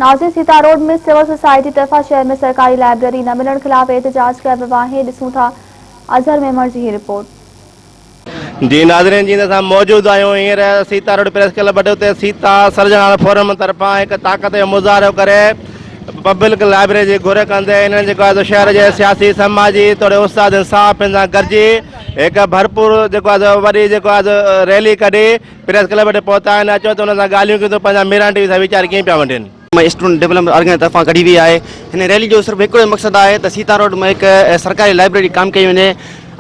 ناظرين Sita road ۾ civil society طرفان شهر ۾ سرڪاري لائبريري نه ملڻ خلاف احتجاج ڪيو ويو آهي ڏسون ٿا اظهر ميمڻ جي هي رپورٽ. جي ناظرين جيئن ته اسان موجود آهيون هينئر سيتا روڊ پريس ڪلب وٽ اتي سيتا سرجڻهار فورم طرفان هڪ طاقت جو مظاهرو ڪري پبلڪ لائبريري جي گهر ڪندي هنن جيڪو آهي سو شهر جي سياسي سماجي توڙي استادن صحافين سان گڏجي هڪ ڀرپور جيڪو آهي سو وڏي جيڪو آهي سو ريلي ڪڍي پريس ڪلب وٽ پهتا آهن اچو ته انهن سان ڳالهيون ڪيون ته پنهنجا ميران ٽي وي سان ويچار ڪيئن پيا ونڊين. ۾ اسٽوڊنٽ ڊولپمينٽ آرگنائيزيشن طرفان ڪڍي وئي آهي هن ريلي جو صرف هڪڙو ئي مقصد آهي ته سيتا روڊ ۾ هڪ سرڪاري لائبريري قائم ڪئي وڃي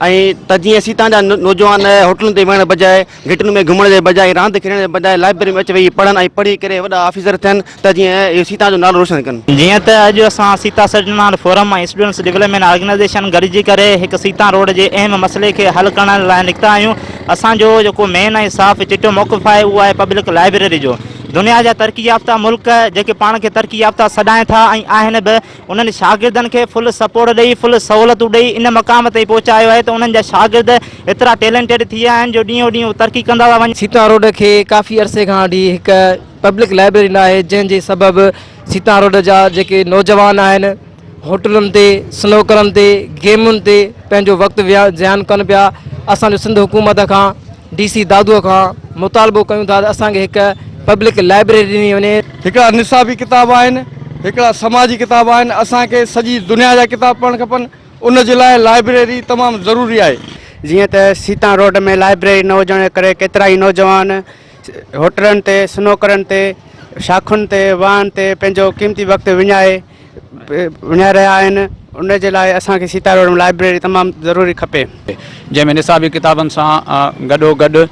۽ ته جيئن سيتا جا نوجوان هوٽلن تي ويهڻ بجاء گهٽين ۾ گهمڻ جي بجاء راند کيڏڻ جي بجاء لائبريري ۾ اچي ويهي پڙهن ۽ پڙهي ڪري وڏا آفيسر ٿين ته جيئن اهي سيتا جو نالو روشن ڪن. جيئن ته اڄ اسان Sita Sarjanhar forum ۽ students development organisation گڏجي ڪري هڪ سيتا روڊ جي اهم مسئلي کي حل ڪرڻ لاء نڪتا آهيون اسان جو جيڪو مين ۽ صاف چٽو موقف آهي اهو آهي پبلڪ لائبريري جو. دنيا جا ترقي يافته ملڪ جيڪي پاڻ کي ترقي يافته سڏائين ٿا ۽ آهن به انهن شاگردن کي فل سپورٽ ڏئي فل سهولتون ڏئي ان مقام تائين پهچايو آهي ته انهن جا شاگرد ايترا ٽيلنٽيڊ ٿي ويا آهن جو ڏينهون ڏينهن هو ترقي ڪندا ٿا وڃن. سيتا روڊ کي ڪافي عرصي کان وٺي هڪ پبلڪ لائبريري ناهي جنهن جي سبب سيتا روڊ جا جيڪي نوجوان آهن هوٽلن تي سنوڪرن تي گيمن تي پنهنجو وقت زيان ڪن پيا اسان جو سنڌ حڪومت کان ڊي سي دادو کان مطالبو ڪيون ٿا ته اسان کي هڪ پبلڪ لائبريري ڏني وڃي. هڪڙا نصابي ڪتاب آهن، هڪڙا سماجي ڪتاب آهن، اسان کي سڄي دنيا جا ڪتاب پڙهڻ کپن، ان جي لاء لائبريري تمام ضروري آهي. جيئن ته سيتان روڊ ۾ لائبريري نه هجڻ جي ڪري ڪيترائي نوجوان هوٽلن تي، سنوڪرن تي، شاخن تي، واهن تي پنهنجو قيمتي وقت وڃائي وڃائي رهيا آهن ان جي لاء اسان کي سيتا روڊ ۾ لائبريري تمام ضروري کپي. جنهن ۾ نصابي ڪتابن سان گڏو گڏ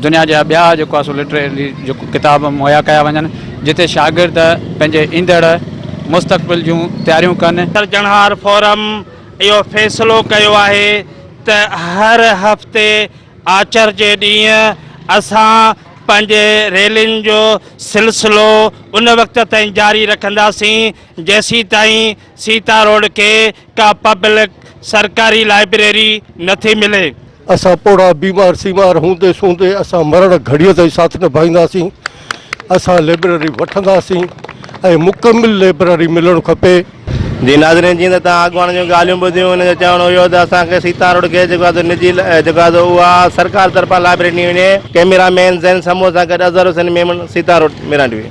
دنيا جا ٻيا جيڪو آهي سو لٽريري جيڪو ڪتاب مهيا ڪيا وڃن جتي شاگرد پنهنجي ايندڙ مستقبل جون تياريون ڪن. سرجڻهار فورم اهو فيصلو ڪيو آهي ته هر هفتي آچر جي ڏينهن اسان پنهنجي ريلين جو سلسلو ان وقت تائين جاري رکنداسين جيسيتائين سيتا روڊ کي ڪا پبلڪ سرڪاري لائبريري نٿي ملي. اسان پوڙها بيمار سيمار هوندي سوندي اسان مرڻ گهڙيء تائين ساٿ نڀائينداسين. اسان لئبرري وٺنداسين ۽ مڪمل لئبرري ملڻ کپي. جي ناظرين جيئن ته توهان اڳواڻن جون ڳالهيون ٻڌيون انهن جو چوڻ هيو ته اسان کي سيتا روڊ کي جيڪو آهي سو نجي جيڪو آهي سو اها سرڪار طرفان لائبريري ڏني وڃي ڪئميرا مين زين سمون سان گڏ اظهر حسين ميمڻ سيتا روڊ ميرانڊوي.